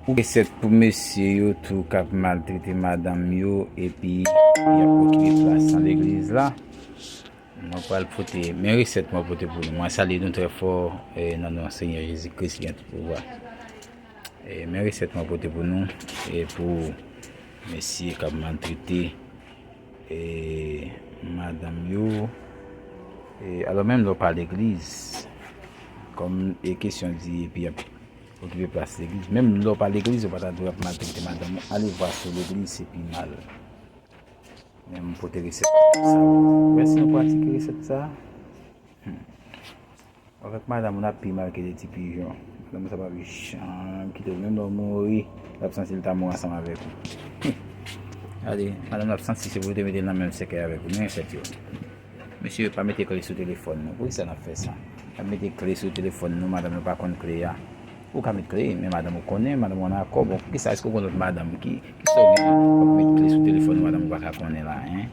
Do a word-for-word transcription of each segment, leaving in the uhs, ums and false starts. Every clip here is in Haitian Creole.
Ou resèt pou mesye yo tou k ap maltrete madanm yo epi y ap okipe plas nan legliz la. Mwen pral pote, men resèt mwen pote pou nou. Mwen salye nou trè fò, eh, nan non Senyè Jezi Kris ki gen tout pouvwa. Eh, men resèt mwen pote pou nou, e pou mesye k ap maltrete, eh, madanm yo. Eh, alò, menm lè w pa legliz, kòm, eh, kesyon di, epi y ap okipe plas legliz. Menm lè w pa legliz, ou pa ta dwe ap maltrete madanm ou. Ale vwa sou legliz, se pi mal. Men m pote resèt sa. Ou wè si nou pratike resèt sa? Hmm. Avèk madanm ou, n ap pi mal ke de ti pijon. Madanm ou sa pa janm kite w. Menm lè w mouri, l ap santi l ta mouri ansanm avèk ou. Gade, madanm ou ap santi se pou l te mete l nan menm sèkèy avèk ou. Men resèt yo. Mesye, pa mete kle sou telefòn nou. Poukisa n ap fè sa? N ap mete kle sou telefòn nou, madanm nou pa konn kle a. Ou ka met kle, men madanm ou konnen, madanm ou ann akò. Bon, poukisa, èske w konn lòt madanm ki, ki sa w gen w ap met kle sou telefòn ou, madanm ou pa ka konnen la, en?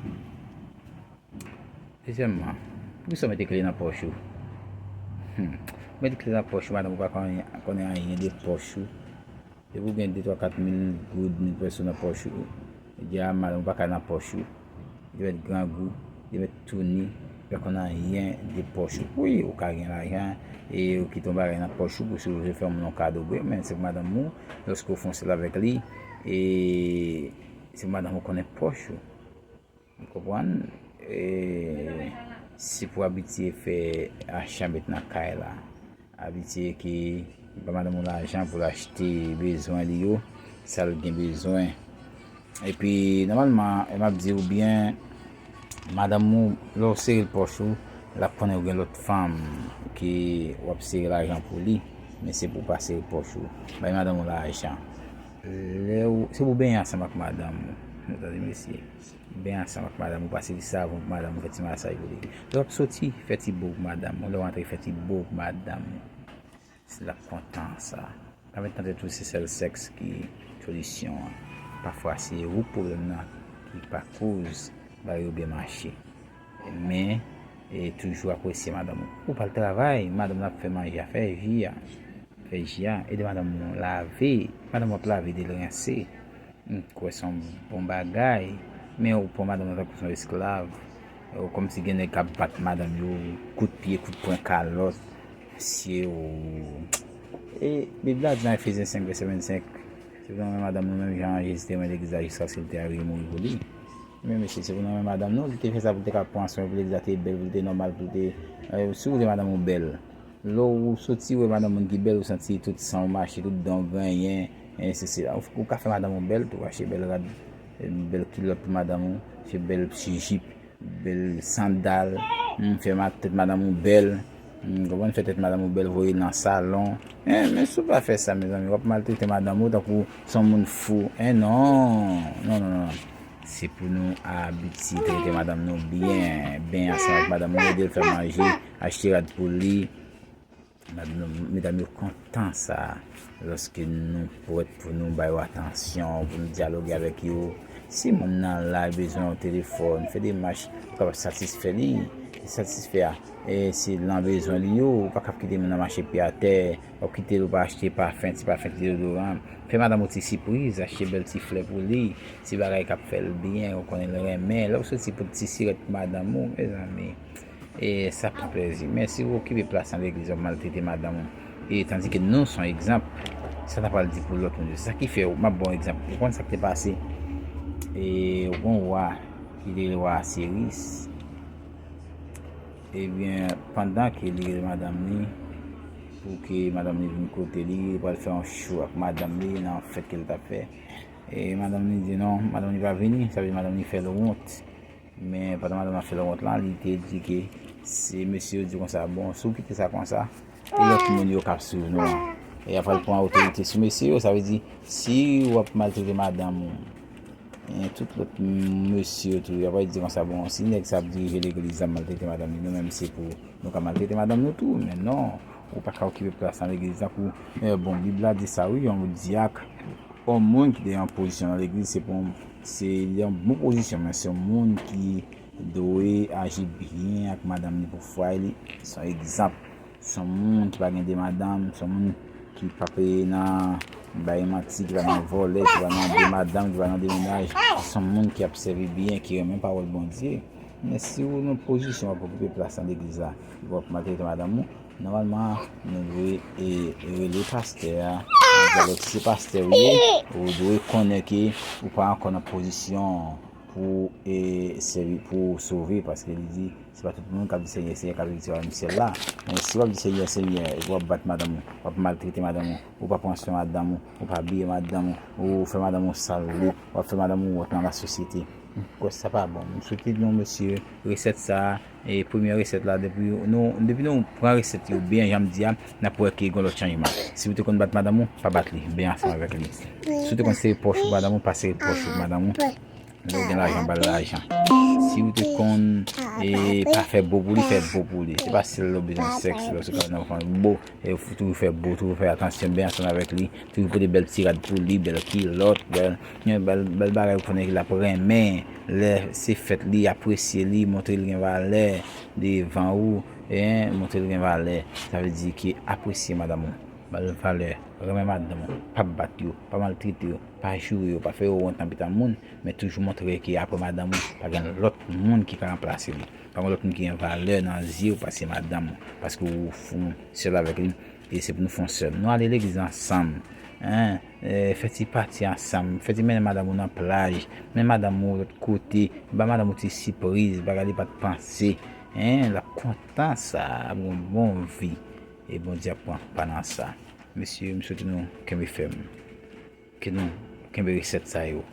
Dezyèmman, poukisa w mete kle nan pòch ou? Hmm. Ou mete kle nan pòch ou, madanm ou pa konnen, konnen anyen de pòch ou. Depi w gen de, twa, kat mil goud, mil peso nan pòch ou, di a madanm ou pa ka nan pòch ou. Li te mèt grangou, li te mèt touni, li pa konn anyen de pòch ou. Wi, ou ka gen lajan, e ou kite yon bagay nan pòch ou, pou si w vle fè yon moun yon kado, wi, men se pou madanm ou, lòske w fè yon sèl avèk li, e se pou madanm ou konnen pòch ou. Ou konprann? E, si pou abitye fè acha met nan kay la, abitye ke ba madanm ou lajan pou l achte bezwen li yo, sa l gen bezwen. Epi, nòmalman, e m ap di w byen, madanm ou, lè w sere l pòch ou, l ap konnen ou gen lòt fanm ke w ap sere lajan pou li, men se pou w pa sere pòch ou. Bay madanm ou lajan. Lè w, se pou w benyen ansanm ak madanm ou. Nou tande, mesye. Benyen ansanm ak madanm ou, pase ti savon pou madanm ou, fè ti masaj pou li. Lè w ap soti, fè ti bo pou madanm ou. Lè w antre, fè ti bo pou madanm ou. L ap kontan sa. Pa met nan tèt ou se sèl sèks ki solisyon an. Pafwa, se ou k pwoblèm nan ki pa koz bagay yo byen mache. Men, e toujou apresye madanm ou. Ou pral travay, madanm nan ap fè manje a, fè ji a. Fè ji a, ede madanm ou lave. Madanm ou ap lave, ede l rense. M kwè se yon bon bagay. Men ou pran madanm nan tankou se yon esklav. Ou kòmsi gen nèg k ap bat madanm yo, kout pye, kout pwen, kalòt. Mesye, ou. E Bib la di nan Efezyen senk, vèsè vennsenk, se pou nou renmen madanm nou menm jan Jezi te renmen legliz la jiskaske li te rive mouri pou li. Men mesye, se pou nou renmen madanm nou, li te fè sa pou li te ka pran swen, pou legliz la te bèl, pou li te nòmal, pou li te, eh, si w vle madanm ou bèl, lè w soti wè madanm moun ki bèl, ou santi tout san w mache, tout dan w grenyen, ensi sila. Ou, ou ka fè madanm ou bèl tou, achte bèl rad, bèl kilòt pou madanm ou, achte bèl ti jip, bèl sandal, hmm, fè ma-, tèt madanm ou bèl, hmm, konprann, fè tèt madanm ou bèl, voye l nan salon. Hein, men si w pa fè sa, mezanmi, w ap maltrete madanm ou tankou se yon moun fou. Hein, non, non, non, non. Se pou nou abitye trete madanm nou byen, benyen ansanm ak madanm nou, ede l fè manje, achte rad pou li. Madanm, medam yo kontan sa, lòske nou prèt pou nou ba yo atansyon, pou nou dyaloge avèk yo. Si moun nan la bezwen yon telefòn, fè demach pou kapab satisfè li, satisfè a. E si l nan bezwen li yo, ou pa kab kite moun nan mache pye atè, w ap kite l, ou pa achte pafen, ti pafen, ti dezodoran. Fè madanm ou ti sipriz, achte bèl ti flè pou li, ti bagay k ap fè l byen, ou konnen l renmen. Lè w soti pote ti sirèt pou madanm ou, mezanmi. E sa pran plezi. Men si w okipe plas nan legliz, w ap maltrete madanm ou. E tandike nou se yon egzanp, sa n ap pral di pou lòt moun yo? Se sa ki fè, m ap ba w egzanp. Ou konn sa k te pase? E ou gen yon wa ki te rele wa Asiris. Ebyen, pandan ke li rele madanm li, pou ke madanm li vin kote li, li pral fè yon cho ak madanm li nan yon fèt ke l t ap fè. E madanm li di non, madanm li pa vini, sa vle di madanm li fè l wont. Men pandan madanm nan fè l wont lan, li te di ke se mesye yo di konsa, bon, si w kite sa konsa, e lòt moun yo k ap swiv nou an, e y ap pral pran otorite sou mesye yo, sa vle di, si w ap maltrete madanm ou, e tout lòt mesye yo tou, y ap pral di konsa, bon, si nèg sa ap dirije legliz la maltrete madanm li, nou menm se pou nou ka maltrete madanm nou tou, men non, ou pa ka okipe plas nan legliz la pou, e, bon, Bib la di sa wi, yon dyak, yon moun ki te an pozisyon nan legliz, se pou, se li an bon pozisyon, men se yon moun ki dwe aji byen ak madanm li pou fwaye li. Se yon egzanp. Se yon moun ki pa gen de madanm, se yon moun ki pa pe nan, bay manti, ki pa nan vòlè, ki pa nan de madanm, ki pa nan de mennaj. Se yon moun ki ap sèvi byen, ki renmen pawòl Bondye. Men si w nan pozisyon w ap okipe plas nan legliz la, w ap maltrete madanm ou, nòmalman, nou dwe e, e rele pastè a. Alò, si se pastè ou ye, ou dwe konnen ke ou pa ankò nan pozisyon pou e, sèvi, pou sove, paske li di, se pa tout moun k ap di Senyè, Senyè, k ap rete wayòm syèl la. Men si w ap di Senyè, Senyè, epi w ap bat madanm ou, w ap maltrete madanm ou, ou pa pran swen madanm ou, ou pa abiye madanm ou, ou fè madanm ou sal li, w ap fè madanm ou wont nan lasosyete. M kwè sa pa bon. M swete nou, mesye, resèt sa a, e premyè resèt la, depi nou, depi nou pran resèt yo byen, jan m di a, n ap wè ke gen lòt chanjman. Si w te konn bat madanm ou, pa bat li, byen ansanm avèk li. Si w te konn sere pòch pou madanm ou, pa sere pòch pou madanm ou. Lè w gen lajan, ba l lajan. Si w te konn e, pa fè bo pou li, fè bo pou li. Se pa sèl lè w bezwen sèks, lè w se kòm nan fanm bo, e, w toujou fè bo, toujou fè atansyon, byen ansanm avèk li, toujou pote bèl ti rad pou li, bèl kilòt, bèl, bèl, bèl bagay ou konnen ke l ap renmen. Lè se fèt li, apresye li, montre l gen valè devan ou, e, montre l gen valè. Sa vle di ke apresye madanm ou, ba l valè, renmen madanm ou, pa bat yo, pa maltrete yo, pa joure yo, pa fè yo wont nan mitan moun. Men toujou montre ke apre madanm ou, pa gen lòt moun ki ka ranplase li. Pa gen lòt moun ki gen valè nan zye w pase madanm ou. Paske ou fè yon sèl avèk li, e se pou nou fè yon sèl. Nou ale legliz ansanm. Hein? E, fè ti pati ansanm. Fè ti mennen madanm ou nan plaj. Mennen madanm ou lòt kote. Ba madanm ou ti sipriz. Bagay li pa t panse. Hein? L ap kontan sa. Ap gen yon bon vi. E Bondye ap pran pa nan sa. Mesye, m swete nou kenbe fèm. Ke nou kenbe resèt sa yo.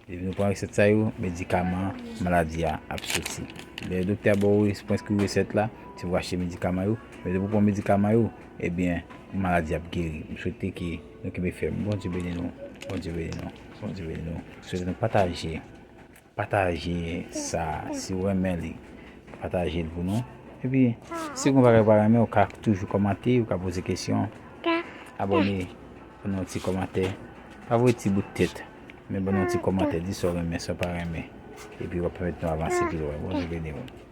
Depi nou pran resèt sa yo, medikaman, maladi a ap soti. Lè doktè a ba w, preskri w resèt la, se pou w achte medikaman yo. Men depi w pran medikaman yo, ebyen, maladi ap geri. M swete ke nou kenbe fèm. Bondye beni nou. Bondye beni nou. Bondye beni nou. M swete nou pataje. Pataje sa, si w renmen li, pataje l pou nou. Epi, si w gen bagay ou pa renmen, ou ka toujou kòmante, ou ka poze kesyon. Abòne, ban nou yon ti kòmantè. Pa voye ti bout tèt, men ban nou yon ti kòmantè, di sa w renmen, sa w pa renmen. Epi w ap pèmèt nou avanse pi lwen. Bondye beni w.